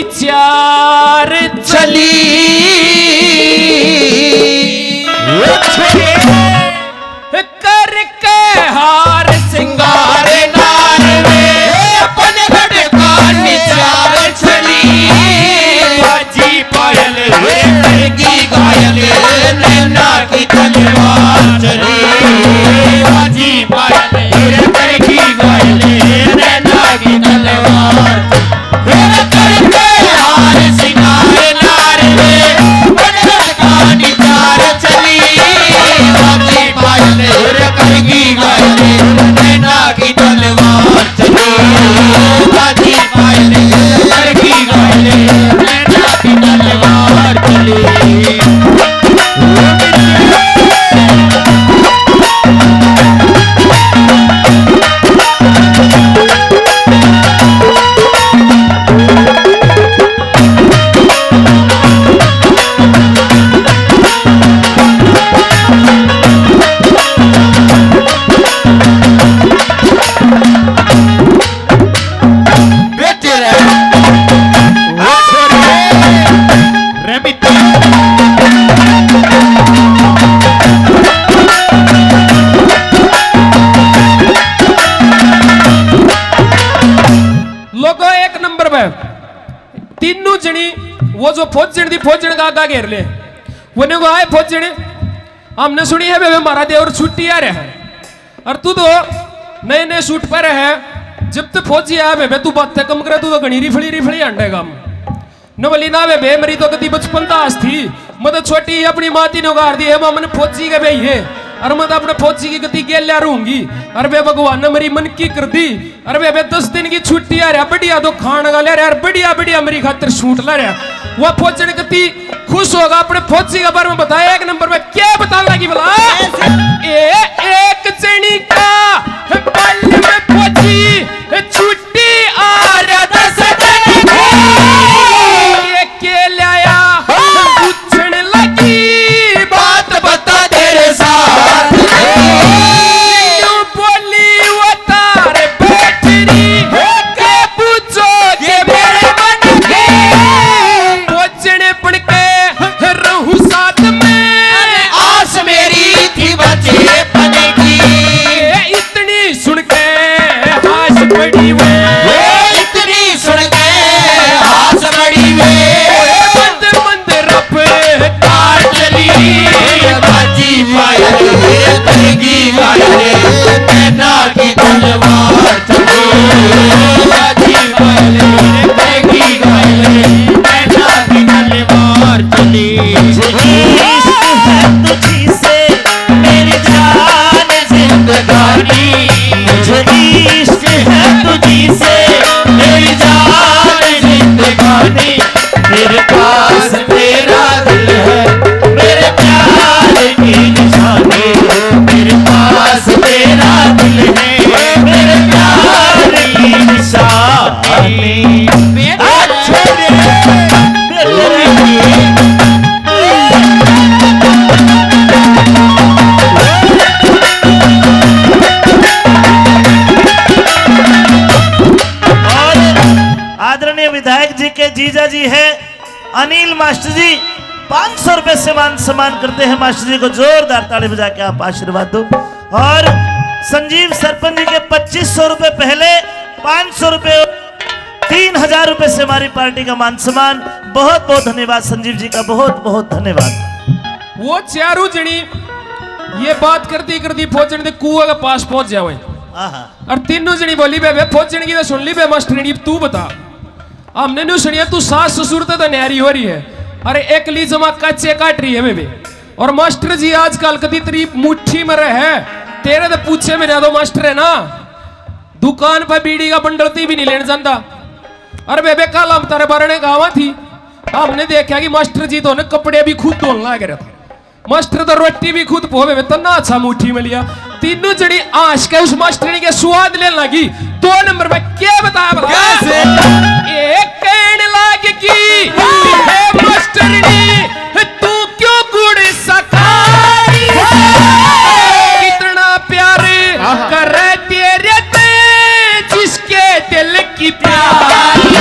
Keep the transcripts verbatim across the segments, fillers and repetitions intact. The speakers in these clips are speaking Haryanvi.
चार चली। करके हार सिंगार नार वे, अपन गढ़ का निचार चली। बाजी पायल वे, करगी घायल, नैना की तलवार चली। बाजी पायल वे, करगी घायल, नैना की तलवार। मेरा करके हार सिंगार नार रे, बनरस का निचार चली। बाजी पायल रे, करगी घायल, नैना की तलवार चली। बाजी पायल रे, करगी घायल, नैना की तलवार चली। बेटे रे। ओ छोरी रे। रे मित्र। लोगो, एक नंबर पे तीनों जनी, वो जो फौजण थी, फौजण का आगा घेर ले। वो ने को, "आए फौजण, हमने सुनी है बे, बे म्हारा देवर छुट्टी आ रहा है, और तू तो नए नए सूट पहरे है, जब तक फौजी आया बे, बे तू बातें कम करे, तू तो घणी रिफली रिफली हांडेगा।" न बोली, "ना बे, बे मेरी तो कदी बचपन दास थी, मैं तो छोटी ही अपनी माँ ती ने उगार दी है, माँ मैंने फौजी के ब्याही है, और मैं तो अपने फौजी की गति गेल्या रहूंगी।" अरे बे, भगवान ने मेरी मन की कर दी। अरे बे, बे दस दिन की छुट्टी आ रहा, बढ़िया तो खान का ले रहा, बढ़िया बढ़िया मेरी खातिर सूट ला रहा। वह फौजण कती खुश होगा, अपने फौजी के बारे में बताया। एक नंबर में क्या बताने लगी भला? ए, एक जनी का बाल में फौजी छुट्टी आ रहा, दस दिन की। ये के लाया? पूछण लगी, बात बता तेरे साथ। यूं बोली वो तार बैठड़ी, के पूछो के मेरे मन के। फौजण बन के रहूं साथ में, आस मेरी थी बचपन की। इतनी सुन के हास पड़ी वे। ओ इतनी सुन के हास पड़ी वे। मंद मंद रफ्तार चली। बाजी पायल रे, करगी घायल, नैना की तलवार चली। बाजी पायल रे, करगी घायल, नैना की तलवार चली। इश्क है तुझी से मेरी जान जिंदगानी, मुझे इश्क है तुझी से मेरी जान जिंदगानी। मेरे पास तेरा दिल है, मेरे प्यार की निशानी। मेरे पास तेरा दिल है, मेरे प्यार की निशानी। और आदरणीय विधायक जी के जीजा जी हैं अनिल मास्टर जी, पाँच सौ रुपए से मान सम्मान करते हैं मास्टर जी को, जोरदार ताली बजा के आप आशीर्वाद दो। और संजीव सरपंच जी के पच्चीस सौ रुपए पहले, पाँच सौ रुपए, तीन हजार रुपए से हमारी पार्टी का मान सम्मान। बहुत बहुत धन्यवाद संजीव जी का, बहुत बहुत धन्यवाद। वो चारू जनी ये बात करती करती फौजण दे कुआ के पास पहुंच जावे। आहा। और तीनों जनी बोली, "बे, बे, फौजण की तो सुन ली बे, मास्टरनी, तू बता।" हमने न्यू सुनिया, "तू सास ससुर ते तो न्यारी हो रही है, अरे एकली जमा कच्चे काट रही है बे, बे।" और मास्टर जी आजकल कदी तेरी मुट्ठी में रहे, तेरे तो पूछे में ज्यादा मास्टर है ना, दुकान पर बीड़ी का बंडल ती भी नहीं लेने जाता। अरे बे, बे, कल हम तेरे बारणे गावा थी, हमने देखा कि मास्टर जी तो ने कपड़े भी खुद धोने लग रहा था। मास्टर तो रोटी भी खुद पोवे में तो ना अच्छा मुट्ठी में लिया। तीनों जनी आंस के उस मास्टरनी के स्वाद लेने लगी। दो नंबर में क्या बताया भला? कैसे? एक कहने लाग की, "हे मास्टरनी, तू क्यों गुड़ सका रही है? कितना प्यार आहा। करे तेरे ते जिसके दिल की प्यारी।"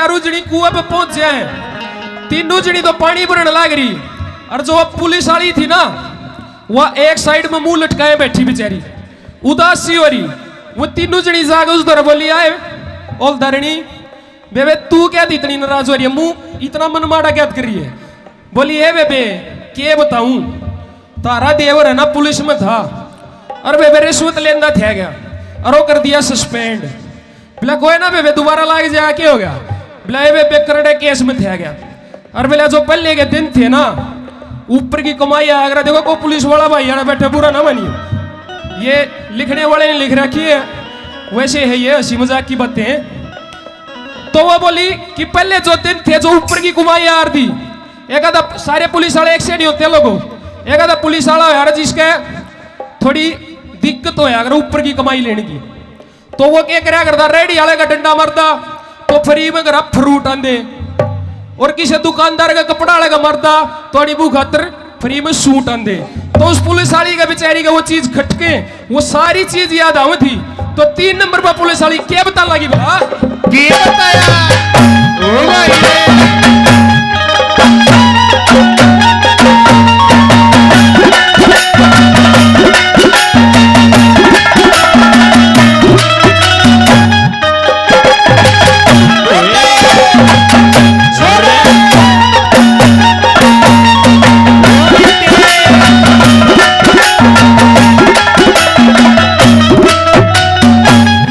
चारों जनी कुएं पे पहुंच जाए, तीनों जनी तो पानी भरन लाग रही, और जो पुलिस वाली थी ना, वह एक साइड में मुंह लटकाए बैठी बेचारी, उदास सी हो रही। वो तीनों जनी जाके उस दर बोली, आए, ओल धरणी, बेबे, तू क्या इतनी नाराज हो रही है? मुंह इतना मन माड़ा क्या कर रही है? बोली, "हे बेबे, के बताऊं, तारा देवर है ना, पुलिस में था, और बेबे रिश्वत लेंदा था गया, और वो कर दिया सस्पेंड।" बोला, "कोई ना बेबे, दोबारा लाग जाया, के हो गया?" बोला, "हे बेबे, करड़े केस में था गया।" और बोला, "जो पहले के दिन थे ना, ऊपर की कमाई आया करा।" देखो, कोई पुलिस वाला भाई आना बैठे, बुरा ना मानिए, ये लिखने वाले ने लिख रखी है, वैसे है ये हंसी मजाक की बातें। तो वो बोली कि पहले जो दिन थे, जो ऊपर की कमाई यार दी, एक आधा, सारे पुलिस वाले एक से नहीं होते लोगों, एक आधा पुलिस वाला हो यार जिसके थोड़ी दिक्कत हो यार ऊपर की कमाई लेने की, तो वो क्या करया करता, रेडी वाले का डंडा मारता तो फ्री में घर फ्रूट आंदे, और किसी दुकानदार का, कपड़ा वाले का मारता तो अड़ी बू खातर फ्री में सूट आंदे। तो उस पुलिस वाली का बेचारी का वो चीज खटके, वो सारी चीज याद आवे थी। तो तीन नंबर पर पुलिस वाली क्या बता लगी भला? के बताया? ओ भाई रे।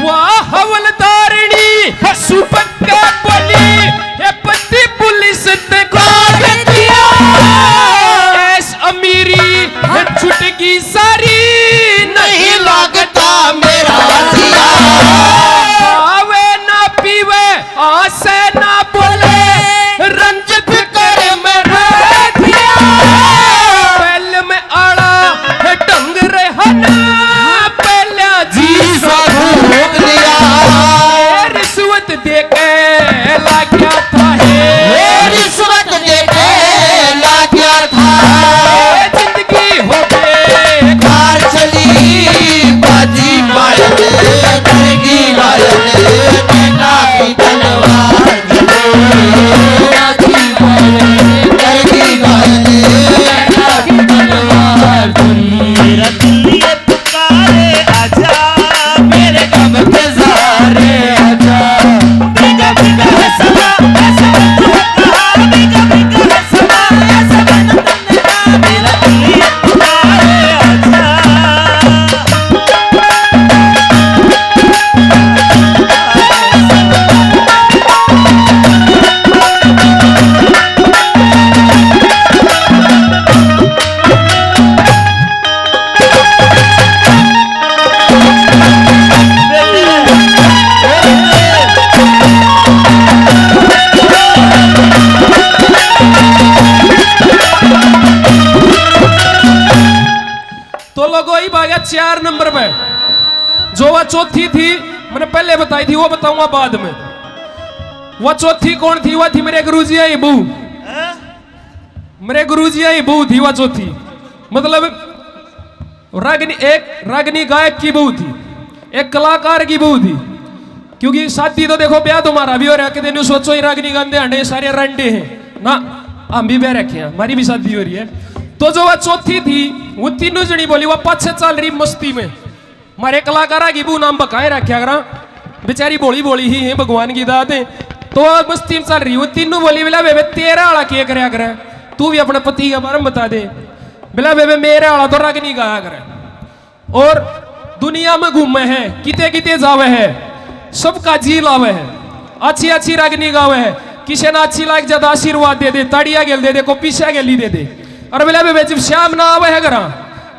वाह हवलदारणी, सुपक्का बोली, ए पति पुलिस ते काट दिया। ऐश अमीरी छुटगी सारी, नहीं लागता मेरा जिया। खावे ना पीवे, आसे ना बोले, रंज फिकर में रह दिया। पहले में आला ढंग रहा ना, पहला जी साधु रोक दिया। रिश्वत दे के लाग्या था हे। ए रिश्वत दे के लाग्या था। ए जिंदगी हो बेकार चली, बाजी पायल, करगी घायल, बेटा की तलवार चली। बाजी पायल, करगी घायल, बेटा की तलवार चली। तेरा दिल ये पुकारे आजा, मेरे गम के सहारे आजा। भीगा भीगा है समा, ऐसा मत होता। भीगा भीगा है समा, ऐसा मत होता। मेरा दिल ये पुकारे आजा। तो लोगो, इब आ गया चार नंबर पे। जो वह चौथी थी, मैंने पहले बताई थी, वो बताऊंगा बाद में। वह चौथी कौन थी? वह थी मेरे गुरुजी आई बहू। हैं? मेरे गुरुजी आई बहू थी वह चौथी। मतलब, रागनी, एक रागनी गायक की बहू थी, एक कलाकार की बहू थी। क्योंकि शादी तो देखो, ब्याह तो हमारा भी हो रहा है, कितने न्यू सोचो ही रागनी गांदे हांडे सारे रंडे हैं ना, हम भी ब्याह रखे हैं, हमारी भी शादी हो रही है। तो जो वह चौथी थी, वो तीनों जनी बोली, वह पाछे चल रही मस्ती में। मारे कलाकारा की बहू नाम बकाए रखा करा, बेचारी भोली भोली ही है, भगवान की दात है। तो वह मस्ती में चल रही, वो तीनों बोली, बोला, "बेबे, तेरा आला के करया करे, तू भी अपने पति के बारे में बता दे।" बोला, "बेबे, मेरे आला तो रागनी गाया करे।" और दुनिया में घूमे है, किते किते जावे है, सबका जी लावे है, अच्छी अच्छी रागनी गावे है। किसी ने अच्छी लाग जाता आशीर्वाद दे दे, ताड़िया गेल दे दे, को पीछा गेली दे दे। और बोला, "बेबे, जब श्याम ना आवे है घरा,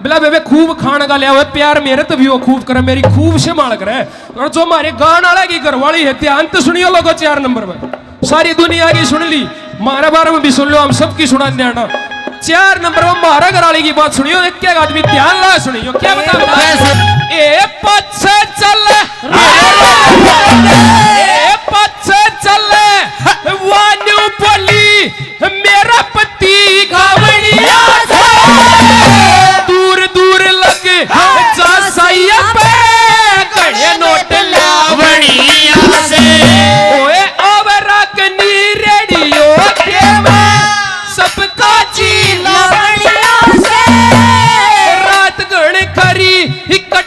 बोला, बेबे, खूब खान का लिया हुआ, प्यार मेरे तो भी वो खूब करे, मेरी खूब संभाल करे।" और जो हमारे गान वाले की घरवाली है, ध्यान तो सुनियो लोगो, चार नंबर में सारी दुनिया की सुन ली, म्हारे बारे में भी सुन लो, हम सबकी सुना देना। चार नंबर में म्हारा घराली की बात सुनियो, एक एक आदमी ध्यान ला सुनियो, क्या बता कैसे? ए पाछे चल, ए पाछे चल, वान्यू बोली, मेरा पति गावणिया से, दूर दूर लग जा साइया पे, घणे नोट लावणिया से। ओए आवे रागनी हिक्का